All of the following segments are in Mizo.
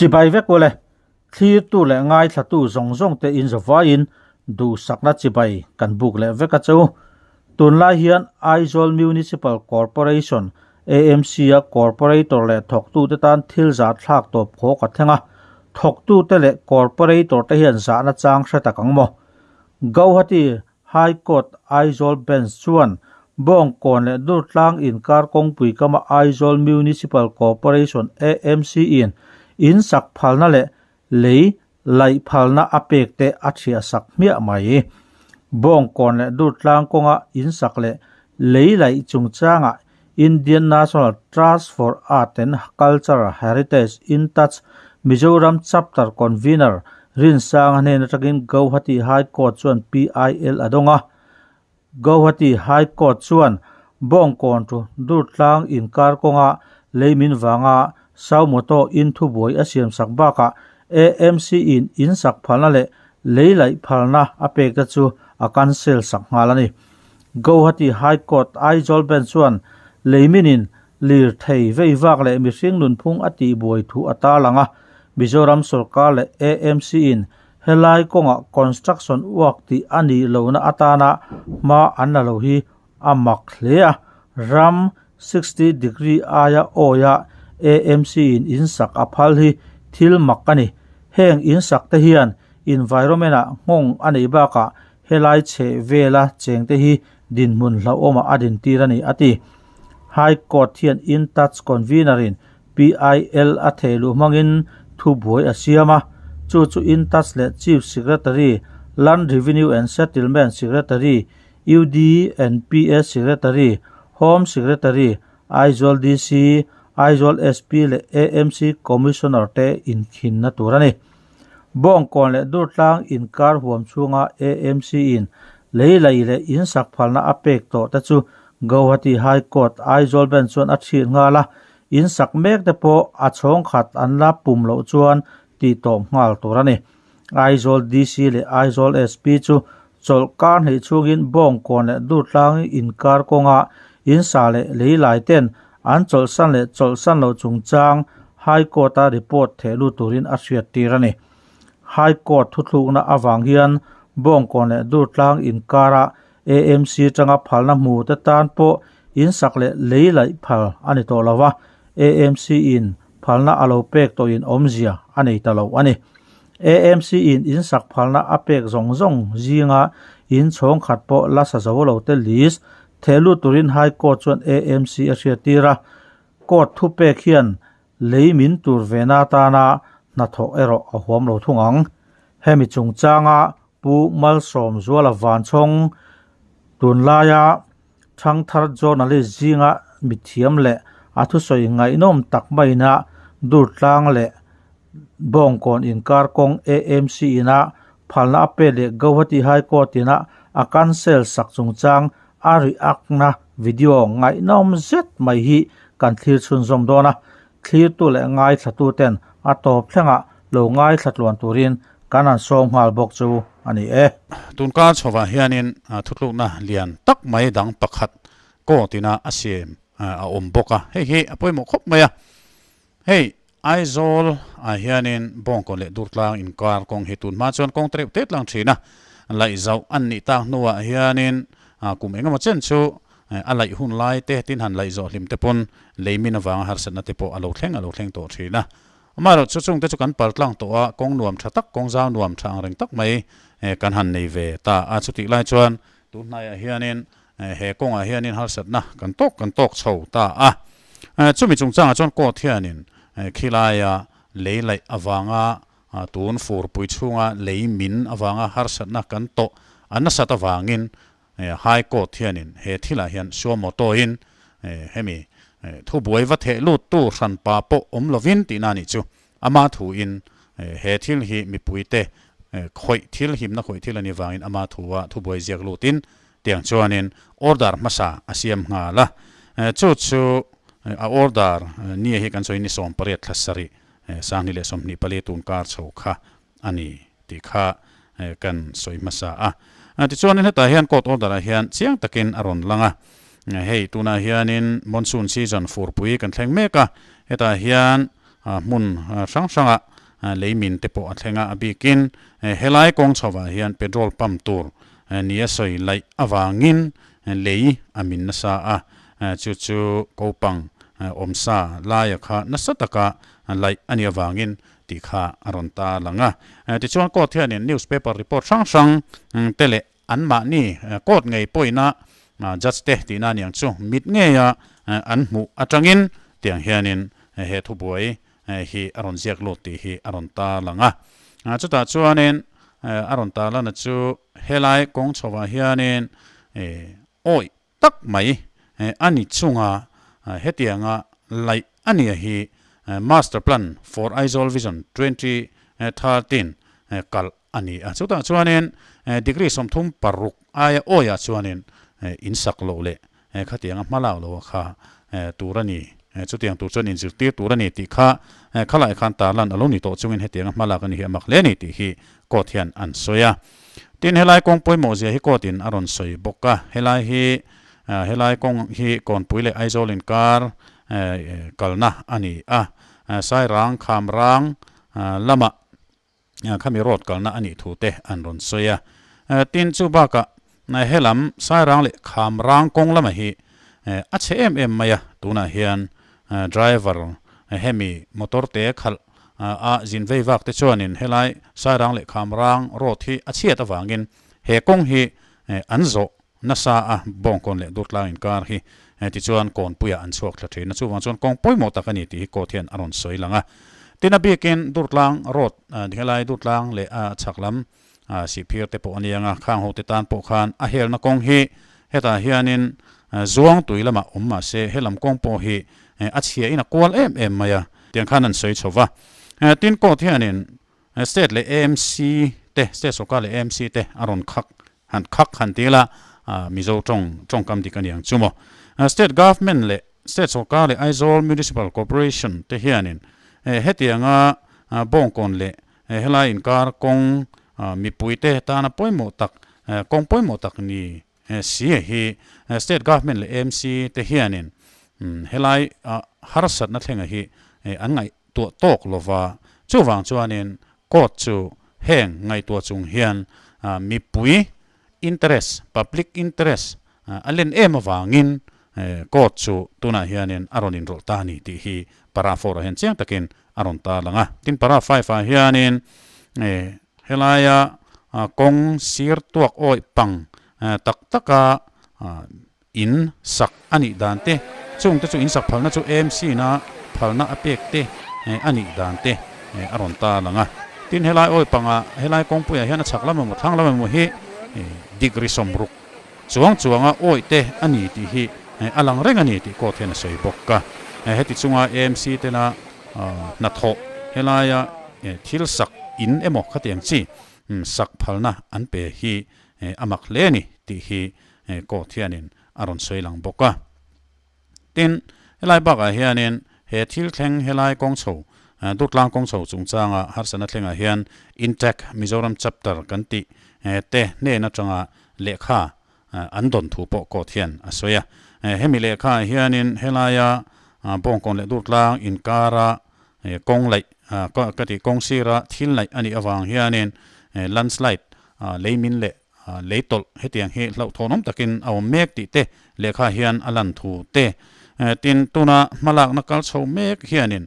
Chibai vek ule, thlirtu leh ngaithlatu zawng zawng te in zavaiin duhsakna chibai kan buk leh vek a che u. Tunlai hian Aizawl Municipal Corporation, AMC, a Corporator leh thawktute tan thil zahthlak tawp khawk a thleng a, thawktute leh Corporator te hian zahna chang hre tak ang maw? Gauhati High Court Aizawl Bench chuan Bawngkawn leh Durtlang inkar kawngpui kama Aizawl Municipal Corporation, AMC, in in sak phalna leh lei laih phalna a pek te a thiah sak hmiah mai. Bawngkawn leh Durtlang kawnga in sak leh lei laih chungchangah Indian National Trust for Art and Cultural Heritage, INTACH, Mizoram Chapter Convener Rinsanga hnen atangin Gauhati High Court chuan PIL a dawng a. Gauhati High Court chuan Bawngkawn thu Durtlang inkar kawnga lei min vanga Saumoto in thubuai a siamsak bakah AMC in in sak phalna leh lei laih phalna a pek te chu a cancel sak nghal a ni. Gauhati High Court Aizawl Bench chuan leiminin lirthei vei vak leh mihring nunphung a tihbuai thu a tarlang a, Mizoram sawrkar leh AMC in helai kawngah construction work tih a nih lohna atana hma an la lo hi a mak hle a, ram 60 degree aia awia AMC in insak a phal hi thil mak a ni. Heng insak te hian environment ah nghawng a neih bakah Helai chheh vela chengte hi dinhmun hlauhawmah a dintir a ni, a ti. High Court hian In Touch Convener-in PIL a theh luh hmangin thubuai a siam a, chu chu In Touch leh Chief Secretary, Land Revenue and Settlement Secretary, UD and PA Secretary, Home Secretary, Aizawl DC, Aizawl SP leh AMC Commissioner te inkhinna tur a ni. Bawngkawn leh Durtlang inkar huam chhunga AMC in lei lei leh in sak phalna a pek tawh te chu Gauhati High Court Aizawl Bench chuan a thih nghal a, in sak mek te pawh a chhawng khat an la pum loh chuan tih tawp nghal tur a ni. Aizawl DC leh Aizawl SP chu chawlh kar hnih chhungin Bawngkawn leh Durtlang inkar kawnga in sa leh lei lai ten An chawlhsan leh chawlhsan loh chungchang High Court-a report theh lut turin a hriattir a ni. High Court thuthlukna avang hian Bawngkawn leh Durtlang inkara AMC atanga phalna hmu te tan pawh insak leh lei laih phal a ni tawh lo va, AMC in phalna a lo pek tawhin awmzia a nei ta lo a ni. AMC in insak phalna a pek zawng zawng zinga in chhawng khat pawh la sa zo lo te list Theh lut turin High Court chuan AMC a hriattir a, Court thupek hian lei min tur vena atana hnathawh erawh a huam lo thung ang. Hemi chungchanga Pu Malsawmzuala Vanchhawng tunlaia thangthar journalist zinga mithiam leh a thusawi ngaihnawm tak maina Durtlang leh Bawngkawn inkar kawng AMC ina phalna a pek leh Gauhati High Court ina a cancel sak chungchang a react-na video ngaihnawm zet mai hi kan thlir chhunzawm dawn a, thlirtu leh ngaithlatu ten a tawp thlengah lo ngaithla tluan turin kan han sawm nghal bawk chu a ni e. Tunkar chhovah hianin thutlukna lian tak mai dang pakhat court ina a siam a awm bawk a, hei hi a pawimawh khawp mai a. Hei, Aizawl ah hianin Bawngkawn leh Durtlang inkar kawng hi tun hma chuan kawng tereuh tet lang thin a, laih zauh an nih tak hnuah hianin kum engemaw chen chu a laih hun lai te tin han laih zawh hlim te pawn lei min avanga harsatna te pawh a lo thleng a lo thleng tawh thin a. Amaherawh chu chungte chu kan pal tlang tawh a, kawng nuam tha tak, kawng zau nuam tha ang reng tak mai kan han nei ve ta a. Chutih lai chuan tun hnaiah hianin he kawngah hianin harsatna kan tawk kan tawk chho ta a. Chumi chungchangah chuan court hianin khilaia lei laih avanga tun furpui chhunga lei min avanga harsatna kan tawh a nasat avangin High Court hianin he thilah hian suamawtawin hemi thubuai va theh luttu hranpa pawh awm lovin tihna a nih chu. Ama thuin he thil hi mipuite khawih thil himna khawih thil a nih vangin ama thua thubuai ziak lutin tiang chuanin order hmasa a siam nghal a. Chu chu a order nia hi kan sawi ni 18 thla sarih 2024 tun kar chho kha a ni tih kha kan sawi hmasa a. Tichuanin hetah hian court order ah hian chiang takin a rawn lang a. Hei tunah hianin monsoon season furpui kan thleng mek a, hetah hian. hmun hrang hrangah lei min te pawh a thleng a, a bikin helai kawng chhovah hian petrol pump tur nia sawi laih avangin lei a min nasa a, chu chu kopang awmsa laia kha nasa taka laih a nih avangin tih kha a rawn ta lang a. Tichuan court hianin newspaper report hrang hrang te leh anmahni court ngei pawhina judge te tihna aniang chu mit ngeia an hmuh atangin tiang hianin he thubuai hi a rawn ziak lut tih hi a rawn ta lang a. Chutah chuanin a rawn ta lana chu helai kawng chhovah hianin awih tak mai a ni chunga hetianga laih a nia hi Master Plan for Aizawl Vision 2013 kalh a ni a. Chutah chuanin degree 36 aia awiah chuanin insak loh leh khatianga hma lak loh kha tur a ni. Chutiang tur chuan inzirtir tur a ni tih kha khalai khan tarlan a lo ni tawh chungin hetianga hma lak a ni hi a mak hle a ni tih hi court hian an sawi a. Tin, helai kawng pawimawh zia hi court in a rawn sawi bawk a. Helai hi helai kawng hi Kawnpui leh Aizawl inkar kalna a ni a. Sairang, Khamrang lamah khami road kalna a nih thu te an rawn sawi a. Tin, chu bakah helam Sairang leh Khamrang kawng lamah hi a chhe em em mai a, tunah hian driver hemi motor te khalh a zin vei vak te chuanin helai Sairang leh Khamrang road hi a chhiat avangin he kawng hi an zawh nasa a, Bawngkawn leh Durtlang inkar hi tichuan Kawnpuiah an chhuak thla thin a, chuvang chuan kawng pawimawh tak a ni tih hi court hian a rawn sawi lang a. Tin, a bikin Durtlang road helai Durtlang leh a chhak lam Sihphir te pawh a ni ang a, khang ho te tan pawh khan a helna kawng hi hetah hianin Zuang tui lamah awm mah se helam kawng pawh hi a chhia in a kual em em mai a, tiang khan an sawi chho va. Tin, court hianin State leh AMC te, State sawrkar leh AMC te a rawn khak han khak han ti ila Mizo tawng tawngkam dik a ni ang chu maw. State Government leh State sawrkar leh Aizawl Municipal Corporation te hianin hetianga Bawngkawn leh helai inkar kawng mipuite tana pawimawh tak kawng pawimawh tak ni si hi State Government leh AMC te hianin helai harsatna thlenga hi an ngaihtuah tawk lova, chuvang chuanin court chu heng ngaihtuah chung hian mipui interest, public interest, a len em avangin court chu tunah hianin a rawn inrawlh ta a ni tih hi para four ah hian chiang takin a rawn ta lang a. Tin, para five ah hianin helaia kawng sir tuak awih pang tak taka in sak a nih dan te, chungte chu in sak phalna chu AMC na phalna a pek te a nih dan te a rawn ta lang a. Tin, helai awi pangah helai kawngpuiah hian a chhak lam emaw thlang lam emaw hi degree 60 chuang chuanga awih te a ni tih hi a lang reng a ni tih court hian a sawi bawk a. Heti chunga AMC tena hnathawh helaia thil sak in emaw khatiang chi sak phalna an pe hi a mak hle a ni tih hi court hianin a rawn sawi lang bawk a. Tin, helai bakah hianin he thil thleng helai kawng chho, Durtlang kawng chho chungchanga harsatna thlengah hian Intact Mizoram Chapter kan tih te hnen atanga lehkha an dawn thu pawh court hian a sawi a. Hemi lehkhaah hianin helaia Bawngkawn leh Durtlang inkara kawng laih, ka tih kawng sira thil laih a nih avang hianin landslide, leimin leh Lei tawlh hetiang hi hlauhthawnawm takin a awm mek tih te lehkha hian a lan thu te. Tin, tuna hmalakna kal chho mek hianin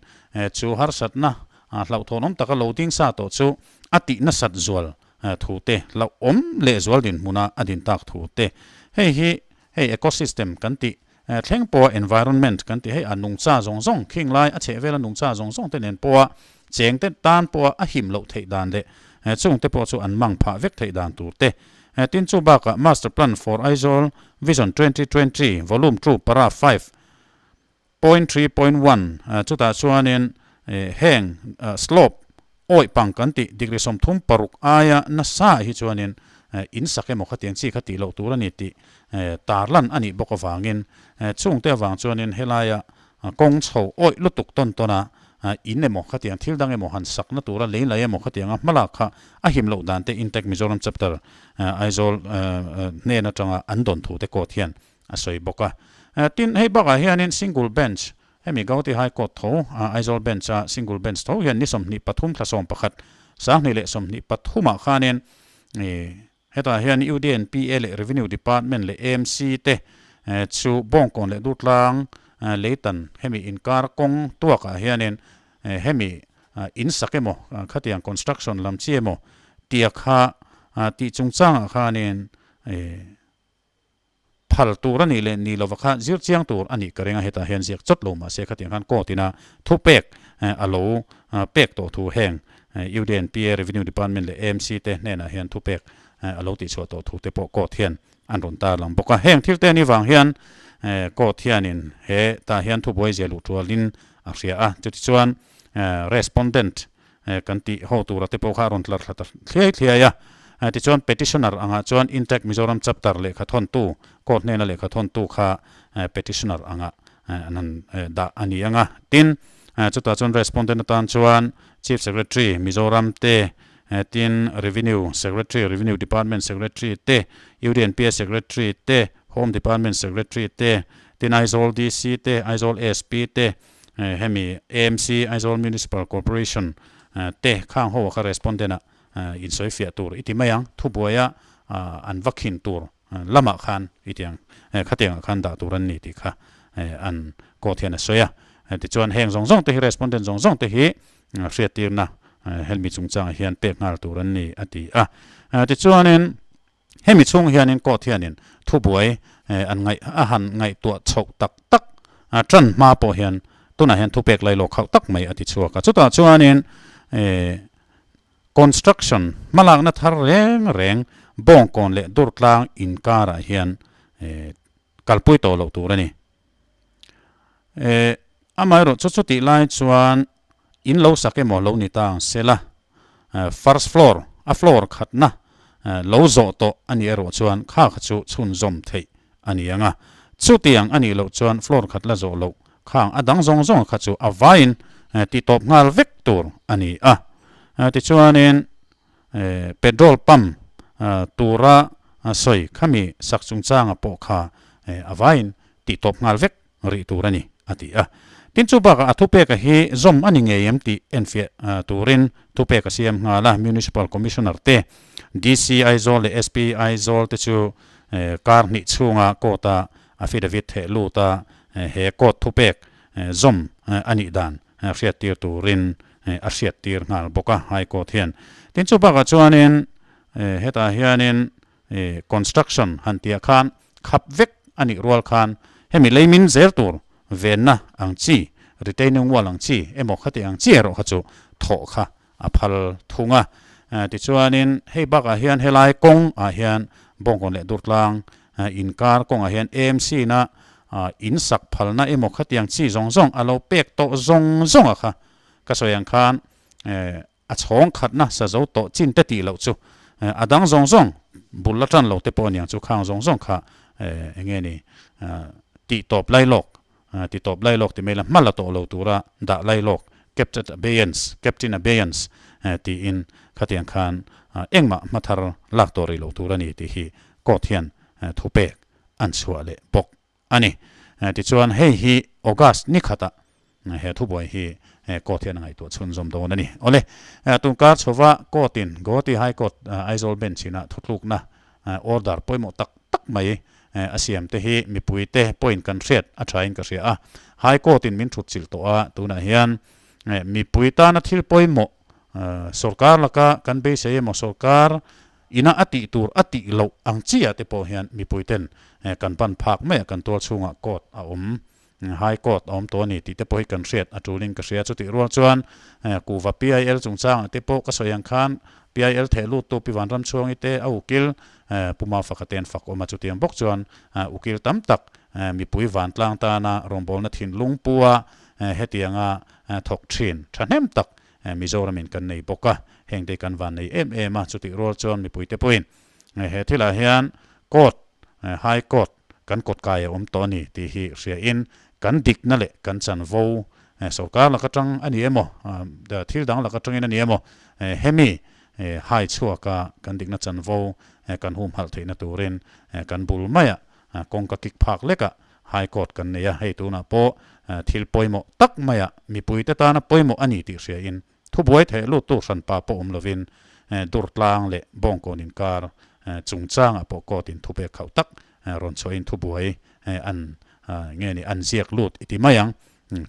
chu harsatna hlauhthawnawm taka lo ding sa tawh chu a tih nasat zual thu te, hlauhawm leh zual dinhmuna a din tak thu te. Hei hi hei ecosystem kan tih thleng pawha environment kan tih hei a nungcha zawng zawng khing lai a chhehvela nungcha zawng zawng te nen pawha cheng te tan pawha a him loh theih dan leh chung te pawh chu an mang phah vek theih dan tur te. Tin chu bakah Master Plan for Aizawl Vision 2020 Volume 2 Para 5.3.1 chutah chuanin heng slope awih pang kan tih degree 36 aia nasa hi chuanin in sak emaw khatiang chi kha tih loh tur a ni tih tarlan a nih bawk avangin chungte avang chuanin helaia kawng chho awih lutuk tawn tawn a in emaw khatiang thil dang emaw han sakna tura lei lai emaw khatianga hmalak kha a him loh dan te Intact Mizoram Chapter Aizawl hnen atanga an dawn thu te court hian a sawi bawk a. Tin, hei bakah hianin single bench. Hemi Gauhati High Court tho, Aizawl Bench-a Single Bench tho hian ni 23 thla 11, 2023 ah khanin hetah hian UDNPA leh Revenue Department leh AMC te chu Bawngkawn leh Durtlang leitan hemi inkar kawng tuakah hianin hemi in sak emaw khatiang construction lam chi emaw tia kha tih chungchangah khanin phal tur a nih leh ni lova kha zir chiang tur a nih ka ring a, hetah hian ziak chawt lo mahse khatiang khan court ina thupek a lo pek tawh thu heng UDNPA, Revenue Department leh AMC te hnenah hian thupek a lo tihchhuah tawh thu te pawh court hian an rawn tarlang bawk a. Heng thil te ni vang hian court hianin he tah hian thubuai zia luh tualin a hria a, chutichuan respondent kan tih ho tura te pawh kha a rawn tlar thla ta thliai thliai a. Tichuan petitioner angah chuan Intact Mizoram Chapter lehkha thawntu, court hnena lehkha thawntu kha petitioner angah an han dah a ni ang a. Tin, chutah chuan respondent atan chuan Chief Secretary Mizoram te, tin Revenue Secretary, Revenue Department Secretary te, UDNPA Secretary te, Home Department Secretary te, tin Aizawl DC te, Aizawl SP te, Hemi AMC, Aizawl Municipal Corporation, te khang ho kha respondent ah insawi fiah tur i ti mai ang, thubuaia an va khin tur lamah khan i ti ang, khatiangah khan dah tur an ni tih kha an court hian a sawi a. Tichuan heng zawng zawng te hi respondent zawng zawng te hi hriattirna helmi chungchangah hian pek nghal tur an ni a ti a. Tichuanin. Hemi chhung hianin court hianin thubuai an ngaih a han ngaihtuah chhoh tak tak tan hma pawh hian tunah hian thupek lailawk khauh tak mai a ti chhuak a. Chutah chuanin construction hmalakna thar reng reng Bawngkawn leh Durtlang inkarah hian kalpui tawh loh tur a ni. Amaherawh chu chutih lai chuan in lo sak emaw lo ni ta ang sela, first floor, a floor khatna lo zawh tawh a nih erawh chuan kha kha chu chhunzawm theih a ni ang a. Chutiang a nih loh chuan floor khat la zawh loh khang a dang zawng zawng kha chu a vaiin titawp nghal vek tur a ni a. Tichuanin petrol pump tura sawi khami sak chungchanga pawh kha a vaiin tihtawp nghal vek rih tur a ni, a ti a. Tin chu bakah a thupeka hi zawm a ni ngei em tih enfiah turin thupek a siam nghal a, Municipal Commissioner te, DC Aizawl leh SP Aizawl te chu kar hnih chhunga court-a affidavit theh lut a, he court thupek zawm a nih dan hriattir turin a hriattir nghal bawk a High Court hian. Tin chu bakah chuanin hetah hianin construction han tihah khan khap vek a nih rual khan hemi leimin zel tur venna ang chi, retaining wall ang chi emaw khati ang chi erawh kha chu thawh kha a phal thung a. Tichuanin hei bakah hian helai kawng ah hian Bawngkawn leh Durtlang inkar kawngah hian AMC na in sak phalna emaw khatiang chi zawng zawng a lo pek tawh zawng zawng a kha ka sawi ang khan a chhawng khatna sa zo tawh chin te tih loh chu a dang zawng zawng bul la tan lo te pawh aniang chu khang zawng zawng kha eng nge ni tih tawp lai lawk ti tawp lai lawk ti mai la hma la tawh lo tura dah lai lawk kept at abeyance kept in abeyance tiin khatiang khan engmah hma thar lak tawh rih loh tur a ni tih hi court hian thupek an chhuah leh bawk a ni. Tichuan hei hi August ni khatah he thubuai hi court hian a ngaihtuah chhunzawm dawn a ni. Awle, tunkar chhova court in Guwahati High Court Aizawl Bench ina thutlukna order pawimawh tak tak mai a siam te hi mipui te pawhin kan hriat a thain ka hria a. High Court in min thutchilh tawh a, tunah hian mipui tana thil pawimawh sorkar laka kan beisei emaw sorkar Ina a tih tur a tih loh ang chiah te pawh hian mipui ten kan ban phak mai a, kan tual chhungah court a awm, High Court a awm tawh a ni tih te pawh hi kan hriat a tulin ka hria. Chutih rual chuan kuhva PIL chungchangah te pawh ka sawi ang khan PIL theh lut tu Pi Vanramchhuangi te a ukil Pu Mafaka te an fak awm a, chutiang bawk chuan ukil tam tak mipui vantlang tana rawngbawlna thinlung pu a hetianga thawk thin thahnem tak Mizoramin kan nei bawk a, hengte kan van nei em em a, chutih rual chuan mipuite pawhin he thilah hian court, High Court kan kawtkai a awm tawh a ni tih hi hriain kan dikna leh kan chanvo sorkar lak atang a ni emaw, thil dang lak atangin a ni emaw, hemi hai chhuaka kan dikna chanvo kan humhalh theihna turin kan bul maiah kawngka kik phak lekah. High Court kan nei a, hei tunah pawh thil pawimawh tak maiah mipuite tana pawimawh a ni tih hriain thubuai theh luttu hranpa pawh awm lovin Durtlang leh Bawngkawn inkar chungchangah pawh court in thupek khauh tak rawn chhuahin thubuai an nge ni an ziak lut i ti mai ang.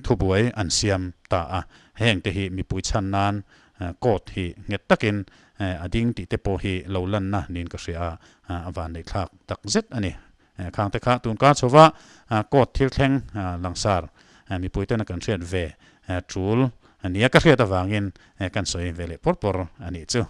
Thubuai an siam ta a, heng te hi mipui chhan nan court hi nghet takin a ding tih te pawh hi lo lanna niin ka hria a, a vanneih thlak tak zet a ni. Khang te kha tun kar chhova court thil thleng langsar mipui tena kan hriat ve tul nia ka hriat avangin kan sawi ve leh pawr pawr a nih chu.